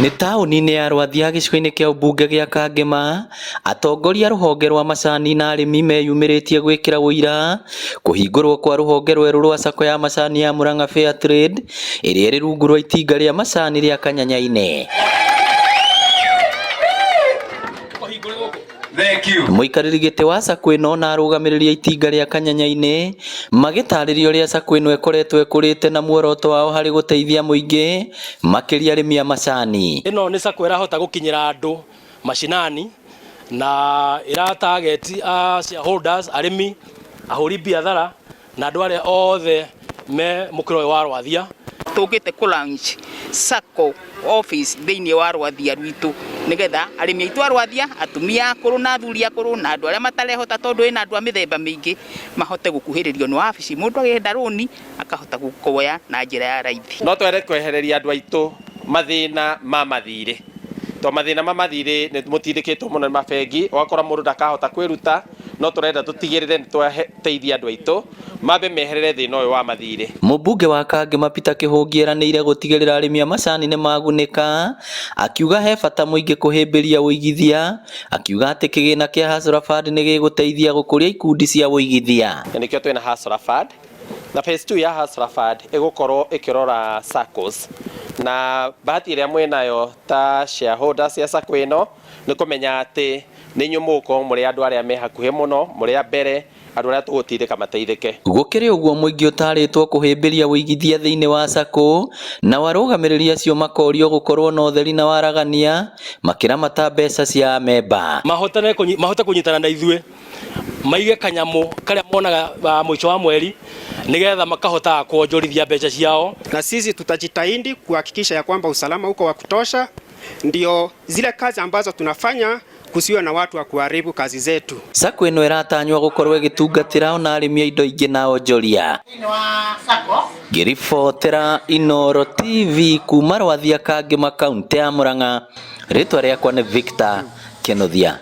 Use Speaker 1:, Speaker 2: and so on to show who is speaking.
Speaker 1: Nĩ taũni-inĩ ya Rwathia gĩcigo-inĩ kĩa ũmbunge gĩa Kangema, atongoria a rũhonge rwa macani na arĩmi meyumĩrĩtie gwĩkĩra ũira kũhingũrwo kwa rũhonge rwerũ rwa sacco ya macani ya Murang'a Fair Trade ĩrĩa ĩrĩ rungu rwa itinga rĩa macani rĩa Kanyanyaine. Mũikarĩri gĩtĩ wa sacco ĩno na arũgamĩrĩri a itinga rĩa Kanyanyaine magĩtarĩria ũrĩa sacco ĩno ĩkoretwo ĩkũrĩte na muoroto wao harĩ gũteithia mũingĩ makĩria arĩmi a macani.
Speaker 2: Ĩno nĩ sacco ĩrahota gũkinyĩra andũ macinani na ĩra target a shareholders, arĩmi, ahũri biathara na andũ arĩa othe me mũkĩra ũyũ wa Rwathia.
Speaker 3: Tũkĩte kũ launch sacco office thĩinĩ wa Rwathia rwitũ nĩgetha arĩmi aitũ a Rwathia, atumia akũrũ na athuri akũrũ na andũ arĩa matarehota, tondũ ĩna andũ a mĩthemba mĩingĩ, mahote gũkuhĩrĩrio nĩ wabici, mũndũ agĩenda rũni akahota gũkoya na njĩra ya raithi.
Speaker 4: No twende kwehereria andũ aitũ mathĩna ma mathirĩ, to mathĩna ma mathirĩ nĩ mũtindĩkĩtwo mũno nĩ mabengi, ũgakora mũndũ ndakahota kwĩruta. No tũrenda tũtigĩrĩre nĩ twateithia andũ aitũ mambe meherere thĩna ũyũ wa mathirĩ.
Speaker 1: Mũmbunge wa Kangema Peter Kĩhũngi eranĩire gũtigĩrĩra arĩmi a macani nĩ magunĩka, akiuga he bata mũingĩ kũhĩmbĩria ũigithia, akiuga atĩ kĩgĩna kĩa Hustler Fund nĩ gĩgũteithia gũkũria ikundi cia ũigithia.
Speaker 4: Na nĩkĩo twĩna Hustler Fund, na phase 2 ya Hustler Fund ĩgũkorwo ĩkĩrora SACCOs, na bahati ĩrĩa mwĩnayo ta shareholders ya SACCO ĩno nĩ kũmenya atĩ nĩ inyuĩ mũgũkorwo mũrĩ andũ arĩa me hakuhĩ mũno, mũrĩ a mbere andũ arĩa tũgũtindĩka mateithĩke.
Speaker 1: Gũkĩrĩ ũguo, mũingĩ ũtarĩtwo kũhĩmbĩria ũigithia thĩinĩ wa sacco, nao arũgamĩrĩri acio makorio gũkorwo na ũtheri na waragania makĩramata mbeca cia amemba.
Speaker 2: Mahote kũnyitana na ithuĩ, maige kanyamũ karĩa monaga mũico wa mweri nigetha makahota kuonjorithia mbeca ciao.
Speaker 5: Na sisi tutajitahidi kuhakikisha ya kwamba usalama uko wa kutosha, ndio zile kazi ambazo tunafanya kusiwe na watu wa kuharibu kazi zetu.
Speaker 1: Sacco ĩno ĩratanywo gũkorwo ĩgĩtungatĩra ona arĩmi a indo ingĩ na onjoria. Ngĩribotera Inooro TV kuma Rwathia, Kangema, kaunti ya Murang'a, rĩtwa rĩakwa nĩ Victor Kenothia.